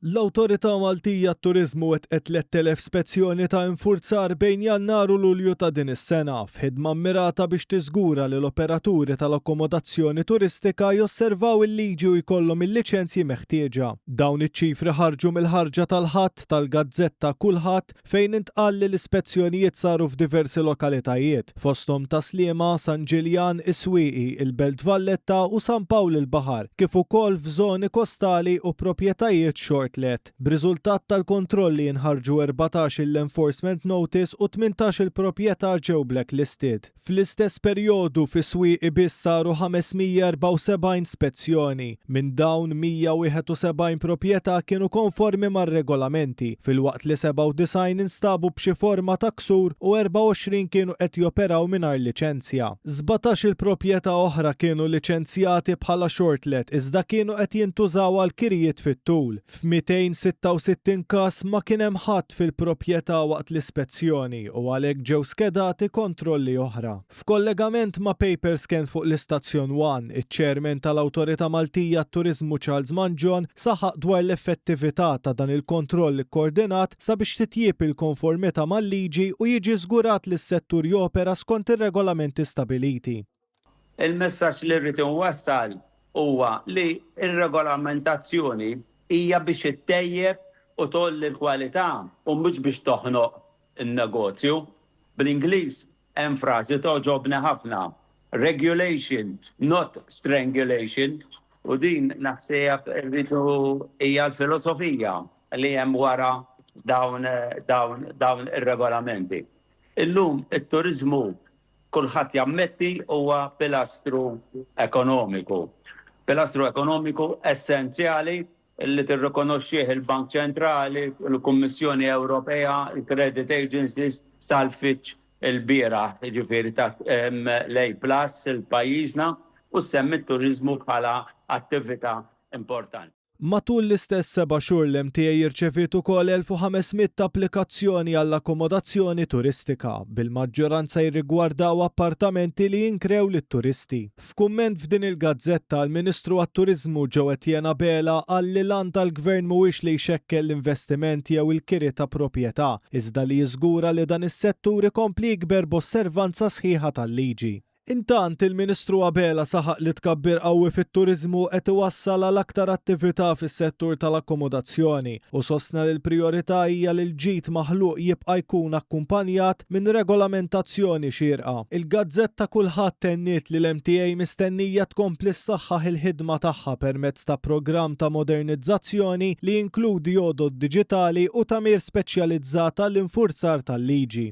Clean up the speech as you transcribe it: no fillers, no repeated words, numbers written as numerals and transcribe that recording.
L-Awtorità Maltija għat-Turiżmu wettqet 3,000 spezzjoni ta' infurzar bejn Jannar u Lulju ta' din is-sena, f'ħidma mmirata biex tiżgura li l-operaturi tal-akkomodazzjoni turistika josservaw il-liġi u jkollhom il-liċenzji meħtieġa. Dawn iċ-ċifri ħarġu mill-ħarġa tal-Ħadd tal-gazzetta Kulħadd fejn intqal li l-ispezzjonijiet saru f'diversi lokalitajiet, fosthom Tas-Sliema, San Ġiljan, is-Swieqi, il-Belt Valletta u San Pawl il-Baħar, kif ukoll f'żoni kostali u proprjetajiet short let. B'riżultat tal-kontrolli inħarġu 14-il enforcement notice u 18-il proprjetà ġew blacklisted. Fl-istess perjodu, fis-Swieqi biss saru 574 spezzjoni. Minn dawn, 171 proprjetà kienu konformi mar-regolamenti, filwaqt li 97 instabu b'xi forma ta' ksur u 24 kienu qed joperaw mingħajr liċenzja. 17-il proprjetà oħra kienu liċenzjati bħala short-let iżda kienu qed jintużaw għal kirjiet fit-tul. F'266 każ ma kien hemm ħadd fil-proprjetà waqt l-ispezzjoni u għalhekk ġew skedati kontrolli oħra. F'kollegament ma' Paperscan fuq l-istazzjon one, iċ-Chairman tal-Awtorità Maltija għat-Turiżmu Charles Mangion saħaq dwar l-effettività ta' dan il-kontroll ikkoordinat sabiex titjieb il-konformità mal-liġi u jiġi żgurat li s-settur jopera skont ir-regolamenti stabiliti. Il-messaġġ li rrid inwassal huwa li r-regolamentazzjoni hija biex ittejjeb u tgħolli l-kwalità u mhux biex toħnoq in-negozju. Bl-Ingliż hemm frażi togħġobni ħafna, regulation not strangulation u din naħseb irridu hija l-filosofija li hemm wara dawn dawn dawn ir-regolamenti. Illum it-turiżmu kulħadd jammetti huwa pilastru ekonomiku. Pilastru ekonomiku essenzjali li tirrikonoxxih il-Bank Ċentrali, il-Kummissjoni Ewropea, il-credit agencies, sal-Fitch ilbieraħ, jiġifieri ta l-A plus lil pajjiżna u ssemmi t-turiżmu bħala attività importanti. Matul l-istess seba' xhur l-MTA rċeviet ukoll 1,500 applikazzjoni għall-akkomodazzjoni turistika, bil-maġġoranza jirrigwardaw appartamenti li jinkrew lit-turisti. F'kumment f'din il-gazzetta, l-Ministru għat-Turiżmu Joe Etienne Abela qal li l-għan tal-Gvern mhuwiex li jxekkel l-investiment jew il-kiri ta' proprjetà, iżda li jiżgura li dan is-settur ikompli jikber b'osservanza sħiħa tal-liġi. Intant, il-Ministru Abela saħaq li tkabbir qawwi fit-turiżmu qed iwassal għal aktar attività fis-settur tal-akkomodazzjoni u sostna li l-prijorità hija li l-ġid maħluq jibqa' jkun akkumpanjat minn regolamentazzjoni xierqa. Il-gazzetta Kulħadd tenniet li l-MTA mistennija tkompli ssaħħaħ il-ħidma tagħha permezz ta' programm ta' modernizzazzjoni li jinkludi għodod diġitali u tagħmir speċjalizzat għall-infurzar tal-liġi.